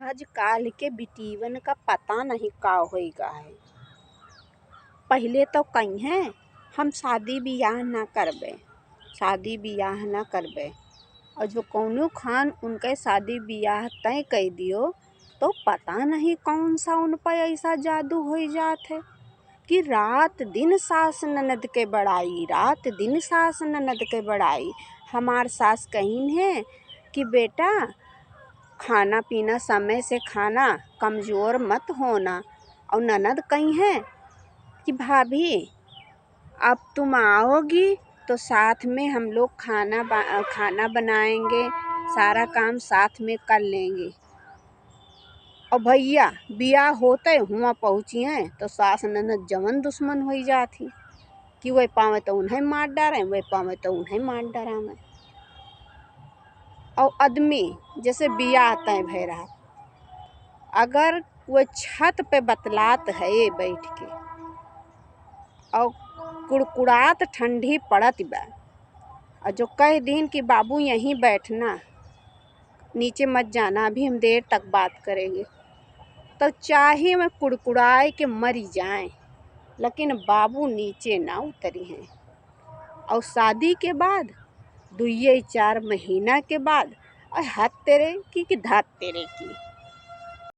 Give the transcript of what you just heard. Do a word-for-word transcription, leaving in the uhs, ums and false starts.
आजकाल के बिटीवन का पता नहीं का होइगा है। पहिले तो कहिहैं, "हम शादी बियाह ना करबे, शादी बियाह ना करबे।" और जो कौनो खान उनके शादी बियाह तय कइ दियो, तो पता नहीं कौन सा उन पर ऐसा जादू होइ जात है कि रात दिन सास ननद के बड़ाई, रात दिन सास ननद के बड़ाई। हमार सास कहिन है कि बेटा, खाना पीना समय से खाना, कमजोर मत होना। और ननद कहिहैं कि भाभी, अब तुम आओगी तो साथ में हम लोग खाना बा-, खाना बनाएंगे, सारा काम साथ में कर लेंगे। और भइया बियाह होते हुआं पहुँचिहैं तो सास ननद जवन दुश्मन होइ जात ही कि वह पावे तो उन्हें मार डारें, वह पावे तो उन्हें मार डरावें। और आदमी जैसे बियाह तय भय रहा, अगर वो छत पे बतलात है बैठ के और कुड़कुड़ात ठंडी पड़त बा और जो कह दीन कि बाबू यहीं बैठना, नीचे मत जाना, अभी हम देर तक बात करेंगे, तो चाहे वह कुड़कुड़ाए के मरी जाए, लेकिन बाबू नीचे ना उतरिहैं। और शादी के बाद दुइये चार महीना के बाद, और हाथ तेरे की कि धात तेरे की,